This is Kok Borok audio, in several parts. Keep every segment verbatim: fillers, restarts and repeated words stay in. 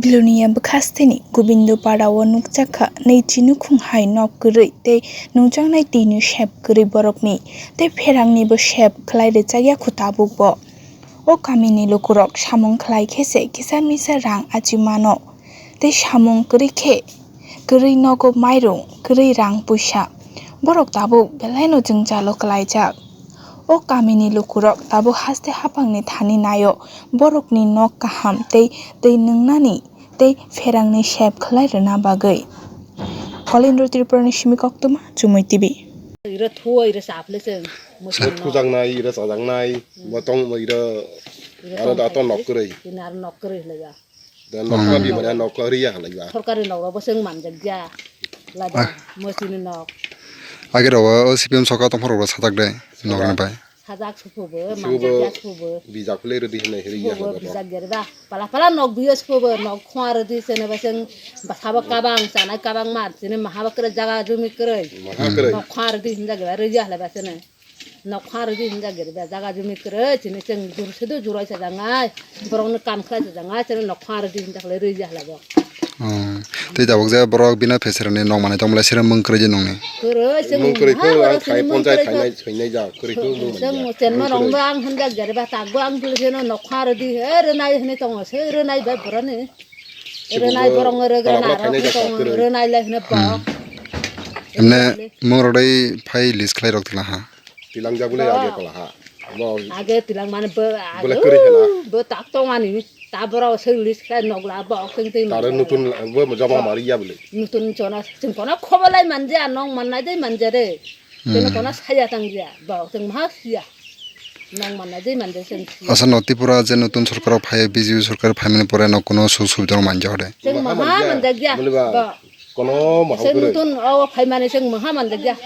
Kilonia bwkhasteni Gobindo Para o nukjakha nwi chinukhung hai nok kwrwi tei nungjaknai twini sep kwrwi borokni tei pherangnibo sep khlai rwchakya khu tabukbo. O kamini lukurok samung khlai khe se kisa misa rang achi mano tei samung kwrwi khe kwrwi nogo mairung, kwrwi rang puisa. Borok tabuk belaino jwngjalo kwlaijak. O kamini lukurok tabuk haste haphangni thani naio, borokni nok kaham tei twi nwngnani tei pherangni sep khlai rwna bagwi. Kolindro Tripurani simi koktwma, Chumui T V. Ira thuo, ira saple chwng. Sat kujaknai, ira chajaknai, botong ira, ira aro da to nok kwrwi. Ina aro nok kwrwi hlaiya. Da nok ma bi mane nok kwrwi ya hlaiya. Sorkari nok ro bo chwng manjak ya. Lada mosini nok. Age ro o C P M sorkar tongphar ro sajak de nok ni bai. Sajak sukubo, manjak ya sukubo. Bijak le rwdi hinai hiri ya. Sukubo bijak gerba. Pala pala nok biyo sukubo, nok khwa rwdi sene ba seng basabo kabang, chanai kabang mar, sene mahaba kwrwi jaga jumi kwrwi. Maha kwrwi. Nok khwa rwdi hinjak gerba, rwya hlai ba sene. Nok khwa rwdi hinjak gerba, jaga jumi kwrwi, sene seng jur sedu jurai sajangai, borokno kam khlai sajangai, sene nok khwa rwdi hinjak hlai rwya hlai bo. Hmm. Tei tabuk je borok bina pheserni nok manwi tongmole sere mung kwrwi je nongni. Kwrwi, chwng mung kwrwi ha, khe borok ang thai sini mung ponchai kwrwi khe. Thainai, thainai ja, kwrwi khe mung manya. Chwng chenma rong ba ang hwnjak jare ba tak bo ang bwlwi jeno nokha rwdi he rwnai hwnwi tongo se rwnai bai boroni. Rwnai borok rwgra na rok thainai ja tongo, kwrwi. Rwnai lai hwnwi ba. Hmm. Emne mung rok dai phai list khlai rok tila ha. Tilang jabule age kola ha. Bo age tilang mane bo age. Bole kwrwi hela. Bo tak tong ani. Ta boro se list khlai nogla bo ok teng teng. Tare nutun bo jama mari ya bole. Nutun chona chwng kono khobolai manja nong mannai dei manja re. Chwng kono saya tang ya. Bo ok teng ma siya. Nong mannai dei manja chwng siya. Asa no Tripura je nutun sorkar phai B J P sorkar phaimani pore no kono suk subidor manja hode. Chwng maha manja ya. Bo. Kono maha kwrwi. Chwng nutun o phaimani chwng maha manja ya.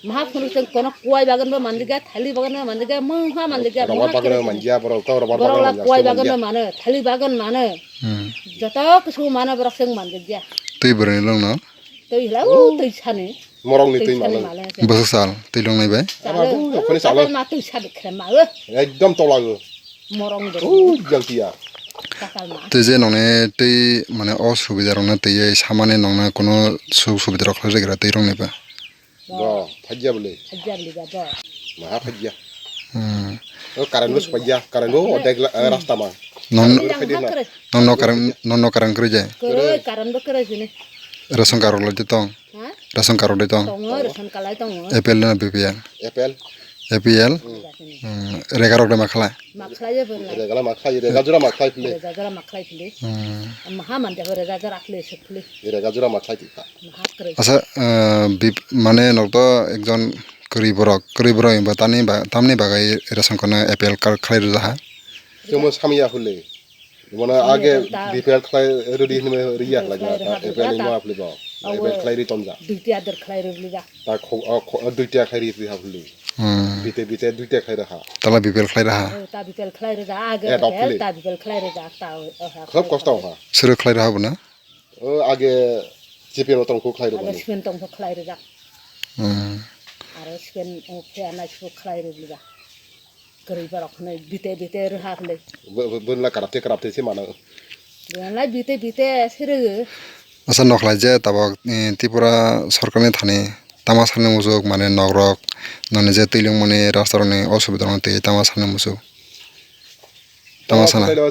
Maha phunuk chwng kono kuai bagan bo manjak ya, thali bagan bo manjak ya, mungha manjak ya, rubber bagan bo manjak ya, borok to rubber bagan la kuai bagan bo mano, thali bagan mano. Hmm. Joto kisu mano borok chwng manjak ya. Twi bwrwini longno? Twi hla o twi sani. Morokni twi mano. Bwswk sal twi longnai bai? Salo, okhoni salo. Sakal ma twi sa bikhrem ma o. Ekdom tolago. Morong do. O jang tiya. Sakal ma. Twi je nongni twi mane o subida rokno twi samani nongna kono suk subida rok khlai rwgra twi rongni ba? Bo, phajya bole. Phajya bole ba, bo. Maha phajya. Hmm. O current bo phajya, current bo odek la, eh, rasta ma. Non, current bo phajya na. Non no current, non no current kwrwi je? Kwrwi, current bo kwrwi sini. Ration card rok lai tong? Ha? Ration card rok lai tong? Tongo, ration card lai tongo. A P L na B P L? A P L. A P L? Hmm. Hmm. Rega rok de ma khlai? Ma khlaiyo bo na. Rega la ma khlai, rega jora ma khlai phili. Rega jora ma khlai phili. Hmm. Maha manja bo rega jora khlai suk phili. Rega jora ma khlai tikha. Maha kwrwi. Asa, eh, bip-, mane nok to ekjon kwrwi borok, kwrwi borok ba tani ba, tamni bagwi ration kono A P L card khlai rwja ha. Chwngbo samya hule. Mane age B P L khlai rwdi hinwi rwya khlai rwja, A P L ni ma phili bo. A P L khlai rwi tonja. Duiti adar khlai rwli ja. Ta kho, o kho, duiti khlai rwi ha phili. Hmm. Bite, bite duita khlai rwkha. Tala B P L khlai rwkha. O, ta B P L khlai rwjak, age eh, ta B P L, ta B P L khlai rwjak, ta, o, o, ha, khub kosto kha. Sero khlai rwkha bono? O, age C P M tong kho khlai rwkha. Age C P M tong kho khlai rwjak. Hmm. Aro C P M, o, phe anai sero khlai rwjak. Kwrwi borok hwnwi bite bite rwha hwnwi. Bo, bo, bo la karapte karapte se mano. Bo la bite bite se rwgo. Asa nokhlai je tabok, eh, Tripura sorkarni thani tama sani muchuk mane nokrok noni je twilwng mani rasta rokni osubida rokni twi tama sani muchuk. Tama sana. Bibo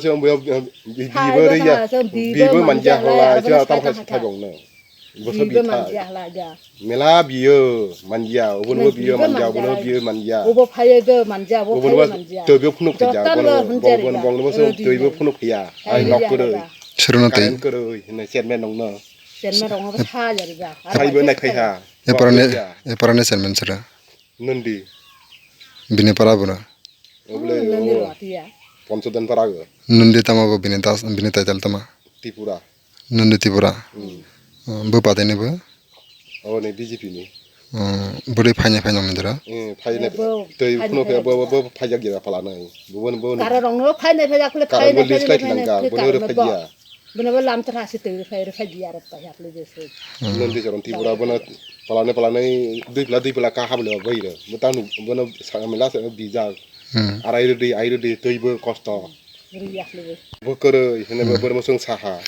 rwya. Bibo manja hwla se tama khaisa thaibong no. Boso bibo manja hwla ja. Mela biyo manja, obono biyo manja, obono biyo manja. Obo phaiyo bo manja, obo phaiyo manja. Toibo phunuk phaiya, bono bong bono boso toibo phunuk phaiya. Ai nok kwrwi. Surono tei. Kain kwrwi hwnwi chairman nongno. Chairman rokno bo sa jari ja. Phaibo nai phaiha. Eparani, eparani chairman sira. Nondi. Bini para bura. Obole Nondi o. Ratiya. Ponchodan para go. Nondi tama bo bini das, bini title tama. Tripura. Nondi Tripura. Hmm. Hmm, bo pateni bo? Abo ni B J P ni. Hmm, bwrwi phainai phai nang nidra? Hmm, phainai. Bo, tei phainai phunuk phai bo, bo, bo phaijak ya phala nai. Bo, bo, bo. Kara rong no phainai phai jak le phainai phai jak le phainai phai jak le bo. Bono bo lam tra si tei phai phai ya rok ta yak le je se. Hmm. Nondi Charan Tripura bono phalane phalane dui pla dui pla ka hable bai re. Bo tanu bono sa mela se bijak. Hmm. Arai rwdi, ai rwdi, tei bo kosto. Bo kwrwi hwnwi bo bwrwi mwswng saha.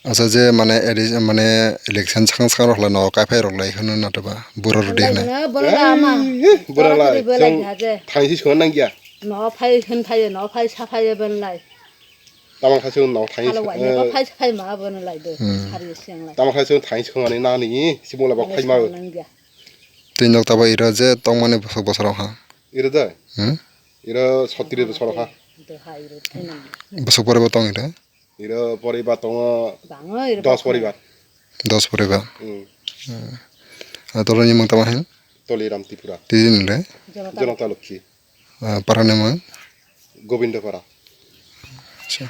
Acha je mane edi-, mane election swkang swkang rok lai no kai phai rok lai hwnwi nato ba bura rwdi hwnwi. Lai no bono da ama. Eh, bura lai. Bono lai chwng ha je. Thaisi swngo nang ya. No phai hwn phai no phai sa phai ben lai. Tamo kha chwng no thaisi. Halo wai no phai sa phai ma bono lai do. Hari seng lai. Tamo kha chwng thaisi swngo ani nani si bola bok phai ma. Nang ya. Twi nok tabo ira je tongmani bosok bosoro ha. Ira je? Hmm? Ira sotri bosoro ha. Bosok pore bo tong ira? Ira poribar tongo dos poribar. Dos poribar. Hmm. Ah, toloni mung tamo hin? Toliram Tripura. Tijin le? Janata Lokhi. Ah, parani mung? Gobindopara. Acha.